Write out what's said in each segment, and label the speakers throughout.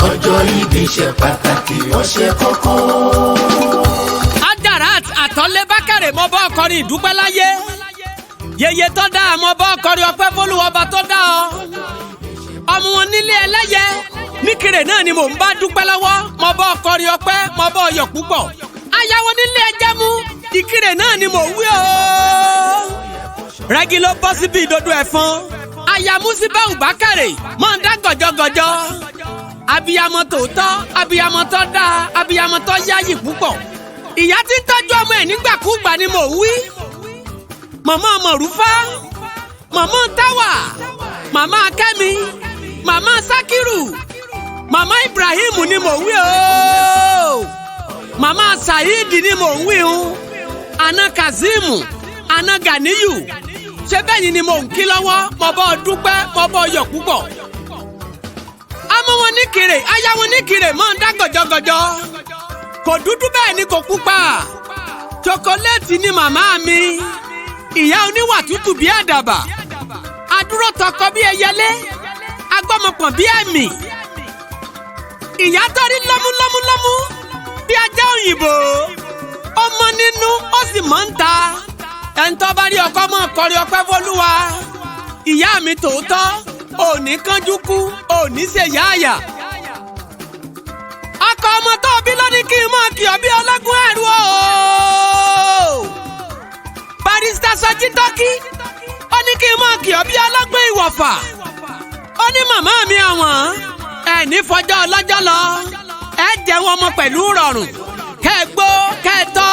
Speaker 1: Ọjọ́ ìbí ṣe pàtàkì, ó ṣe kókó.
Speaker 2: Adarat Àtọ́lé Bákàrè, mọ bá ọkọrin ìdúpẹ́ láyé. Yèyé tó dá, mọ bá ọkọrin ọpẹ́ fọlùwọba tó dá ọ. Ọmọ wọn nílé ẹlẹ́yẹ níkirè náà ni mò ń bá dúpẹ́ lọ́wọ́. Mọ bá ọkọrin ọpẹ́, mọ bá ọyọ̀ púpọ̀. Ayáwó nílé ẹjẹ́ mú ìkirè náà ni mò ń wí o. Rẹ́gí ló bọ́ síbi ìdodo ẹ̀fọn. Aya Musibau Bákàrè mọ̀ ń dá gọ̀jọ̀gọ̀jọ̀. Abiyamọ tòótọ́, abiyamọ tó dáa, abiyamọ tó yáyì púpọ̀. Ìyá tí ń tọ́jú ọmọ ẹ̀ nígbàkúgbà ni mò ń wí. Màmá Mọ̀rúfá, màmá Táwà, màmá Kẹ́mi, màmá Sákírù, màmá Ibrahim ni mò ń wí ooo. Màmá Saheed ni mò ń wí o. Àna Kazeem, àna Ganiyu, ṣé bẹ́yìn ni mò ń kí lọ́wọ́? Mo bọ́ dúpẹ́, mo bọ́ yọ̀ púpọ̀. Ọmọ wọn ní kiri, aya wọn ní kiri, mọ̀ ń dá gọ̀jọ̀gọ̀jọ̀. Kò dúdú, bẹ́ẹ̀ ni kò pupa. Chocolate ni màmá mi. Ìyá oníwà tútù bí àdàbà, adúró tọkọ bí ẹyẹlé, agbọ́mọpọ̀n bí ẹ̀mì. Ìyá tó rí lọ́múlọ́múlọ́mú bí ajá òyìnbó, ó mọ nínú, ó sì mọ́ ń ta. Ẹ̀ńtọ́ bá rí ọkọ mọ́ kọrin ọpẹ́ fọlúwa. Ìyá mi tòótọ́, òní kánjú kú, òní ṣe yáàyà. Ọkọ ọmọ tó bí lóní kí n mọ̀ kí ọ bí ọlọ́gún ẹ̀rú o. Barrister Sọjí Tọ́kí ó ní kí n mọ̀ kí ọ bí ọlọ́gbọ́n ìwọ̀fà. Ó ní màmá mi àwọn ẹ̀ ní fọjọ́ ọlọ́jọ́ lọ, ẹ jẹun ọmọ pẹ̀lú rọrùn, kẹ́ ẹ gbó, kẹ́ ẹ tọ́.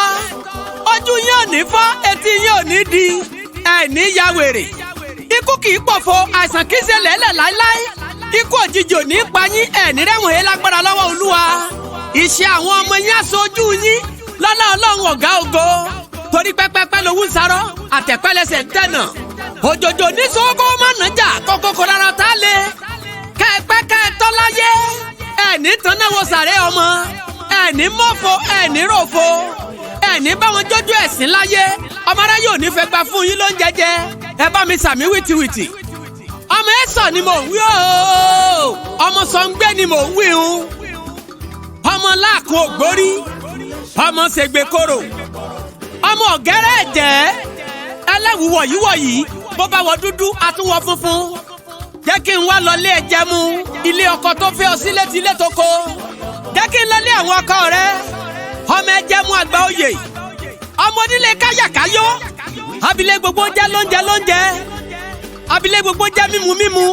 Speaker 2: Ojú yín ò ní fọ́, etí yín ò ní di, ẹ ní ya wèrè. Ikú kì í pọ̀fọ̀, àìsàn kì í ṣe lẹ́lẹ̀ láéláé. Ikú òjijì ò ní pa yín, ẹ̀ ní rẹ́wọ̀n yẹn lágbára lọ́wọ́ Olúwa. Ìṣe àwọn ọmọ yín aṣojú yín lọ́lá Ọlọ́run ọ̀gá ògo, torí pẹ́pẹ́pẹ́ lowú ń sarọ́, àtẹ̀pẹ́lẹsẹ̀ ń tẹ̀nà. Òjòjò ní sọ́kó má nàjà kókókó rárá tá a lè kẹ́ẹ̀pẹ́ kẹ́ẹ̀tọ́ láyé. Ẹ̀ ní tanáwo sàré ọmọ, ẹ̀ ní mọ́fo, ẹ̀ ní ròfo, ẹ̀ ní báwọn jójú ẹ̀sìn láyé. Ọmọ aráyé ò ní fẹ́ gba fún yín ló ń jẹjẹ. Ẹ bá mi sàmí wìtìwìtì. Ọmọ ẹ sọ ni mò ń wí ooo, ọmọ sọ̀ngbẹ́ ni mò ń wí o. Ọmọ láàkún ògbórí, ọmọ ṣègbè koro, ọmọ ọ̀gẹ́rẹ́ ẹ̀jẹ̀ ẹlẹ́wù wọ̀yíwọ̀yí. Bó bá wọ dúdú, àtúwọ̀ funfun. Jẹ́ kí n wá lọlé ẹ̀jẹ̀ mu ilé ọkọ tó fẹ́ ọ sílé tí ilé tó ko. Jẹ́ kí n lọlé àwọn ọkọ rẹ. Ọmọ ẹ̀jẹ̀ mu àgbà oyè, ọmọ onílé káyàkáyó, abilé gbogbo jẹ́ lóúnjẹ lóúnjẹ, abilé gbogbo jẹ́ mímu mímu,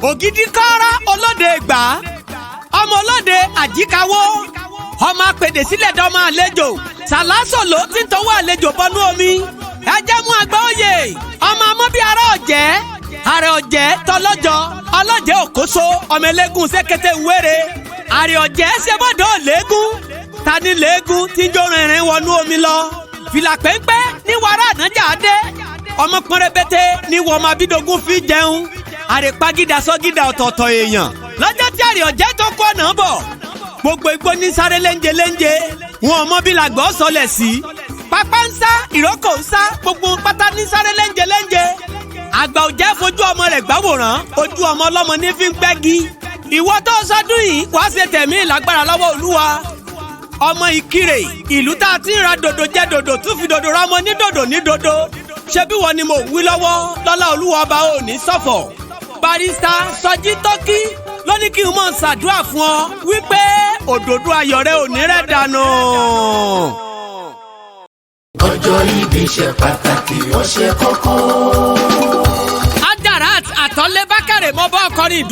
Speaker 2: ògidì kọ́ra olóde ìgbà, ọmọ olóde àjíkáwó, ọmọ apèdè sílẹ̀ dọ́mọ àlejò sàlásòló tí ń tọwọ́ àlejò bọnú omi. Ẹjẹ́ mú àgbà òye, ọmọ amọ́ bíi ara ọ̀jẹ́, àrẹ ọ̀jẹ́ tọlọ́jọ́ ọlọ́jẹ́ òkóso, ọmọ eléégún sẹ́kẹ́tẹ́ wéré. Àrẹ ọ̀jẹ́ ṣẹ́bọ̀dọ̀ léégún, tani léégún tí ń jó rìnrìn wọnú omi lọ. Fìlà péńpé ní wàrà ànájà dé, ọmọ pọ́nrẹ́bẹ́tẹ́ ní wọ́n máa bídógún fi jẹun. Àrèpagídà sọ́gídà ọ̀tọ̀ọ̀tọ̀ èèyàn lọ́jọ́ tí àrè ọ̀jẹ́ tó kọ́ ọ̀nà bọ̀, gbogbo igbó ní sáré léńjẹ léńjẹ, wọn ò mọ bí làgbọ́ sọlẹ̀ sí. Pápá ń sá, ìrókò ń sá, gbogbo pátá ní sáré léńjẹ léńjẹ. Àgbà òjẹ́ fojú ọmọ rẹ̀ gbáwòrán, ojú ọmọ ọlọ́mọ ní fi ń gbẹ́gi. Ìwọ tó sọdún yìí, wàá ṣe tẹ̀mí ìlágbára lọ́wọ́ Olúwa. Ọmọ Ìkirè, ìlú tá a ti ń ra dòdò jẹ dòdò, tún fi dòdò ra ọmọ ní dòdò ní dòdò. Ṣé bí wọ́n ni mò ń wí lọ́wọ́? Lọ́lá Olúwa ọba, ò ní ṣọ̀fọ̀. Barrister Sọjí Tọ́kí ló ní kí n mọ̀ ṣàdúrà fún ọ wípé òdòdó ayọ̀ rẹ ò ní rẹ̀ dànù.
Speaker 1: Ọjọ́ ìbí ṣe pàtàkì, ó ṣe kókó.
Speaker 2: Adarat Àtọ́lé Bákàrè, mọ bá ọkọrin ìdú.